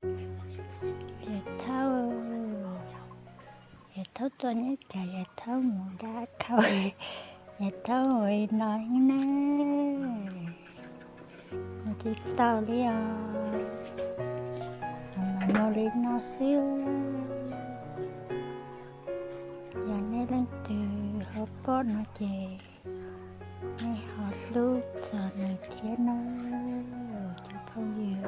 Yawm Thaub, Yawm Thaub txom nyem cas Yawm Thaub mus dab khau, Yawm Thaub ua li no ne, mus tsis tau li os, mas mus li no xwb. Yog nej leej twg ho pom no ces nej ho hlub txog nws thiab nawb cov phooj ywg.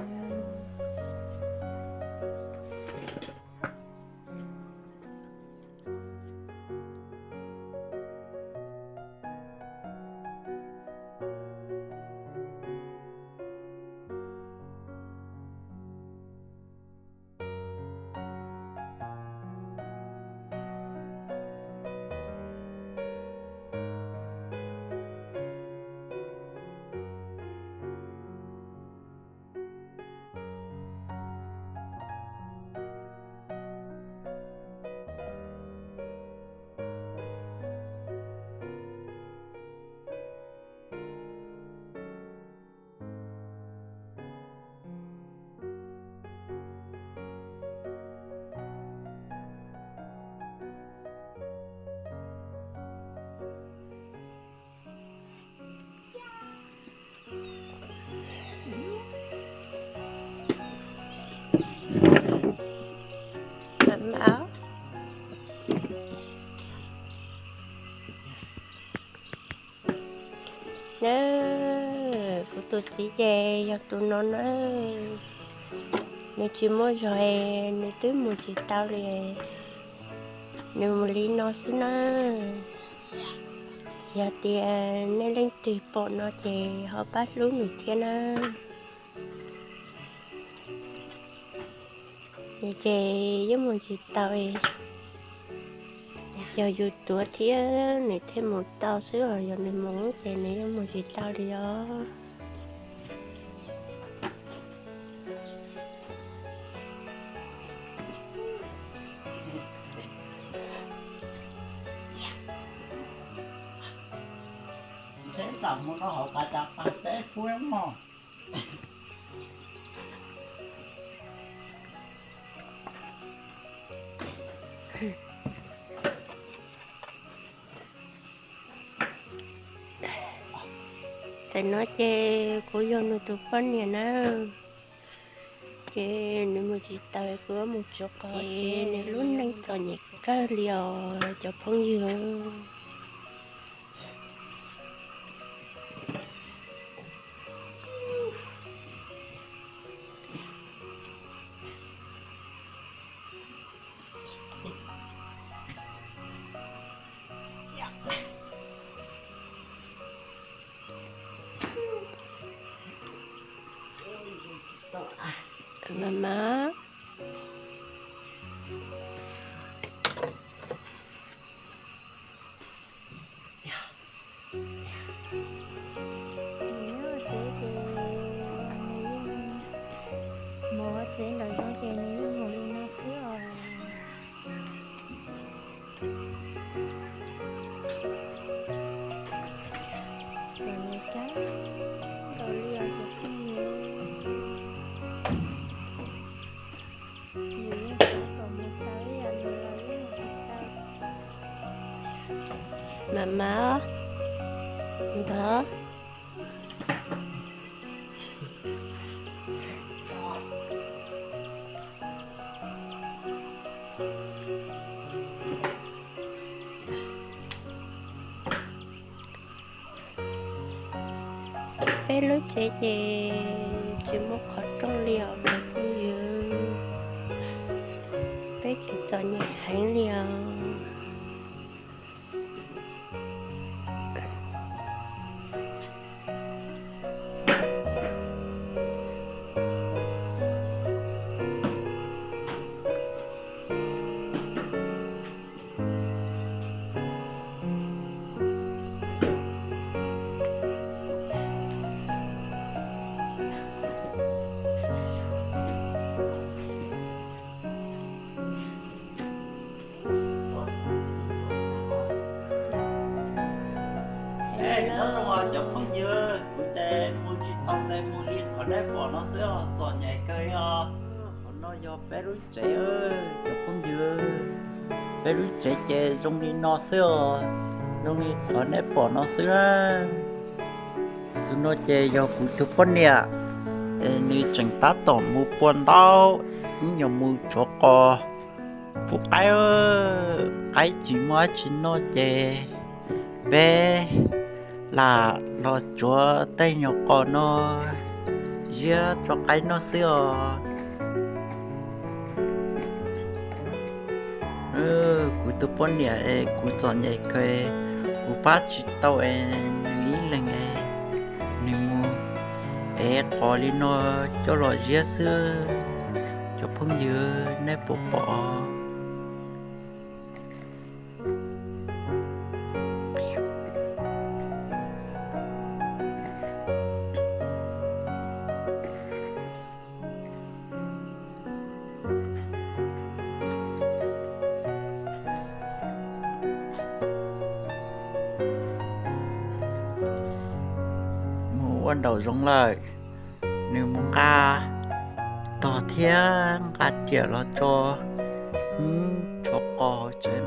Mam mam os. Nawb, kuv tus txiv ces yog tus no nawb. Nws tsis muaj zog es nws twb mus tsis tau li. Nws mus li no xwb nawb. Yog tias nej leej twg pom no ces ho pab hlub nws thiab nawb. Nws ces yeej mus tsis tau, yog yus tuav thiab nws thiaj mus tau xwb os, yog nws mus ces nws yeej mus tsis tau li os. Ntshe tam mus no hauv pas tas pas teb fuab mog. Tam no ces kuv yog nws tus poj niam na, ces nws mus tsis taus, kuv mus tsuav qos ces nws lub neej txom nyem kawg li os cov phooj ywg. Mas mas, nws nyob tsev ces nws yeej mus tsev nraum zoov ces nws yeej mus li no xwb os. Txom nyem kawg nkaus li os cov phooj ywg. Yus yeej xav kom mus tau ib yam nws los yeej mus tsis tau. Mam mam ntag. Peb lub tsev ces tsis muaj qhov rooj li os cov phooj ywg, peb ces txom nyem heev li os. Cov phooj ywg, kuv ces mus tsis tau li, mus li qhov nej pom no xwb os, txom nyem kawg li os. Peb lub tsev, cov phooj ywg, peb lub tsev ces zoo li no xwb os, zoo li qhov nej pom no xwb na. Tus no ces yog kuv tus poj niam, nws tseem tab tom mus pua ntaub, ib nyuag mus tsuav qos pub qaib. Qaib tsis muaj dab tsi noj ces peb lam los tsuav tej nyuag qos no ziab tso qaib noj xwb os. Kuv tus poj niam es kuv txom nyem kawg, kuv pab tsis tau es nws ib leeg es nws mus ev qos li no coj los ziab xwb. Cov phooj ywg, nej puas pom? Mus ua nraum zoov lawm, nws mus nqa tog thiab nqa riam los tso tshuav qos hauv tsev.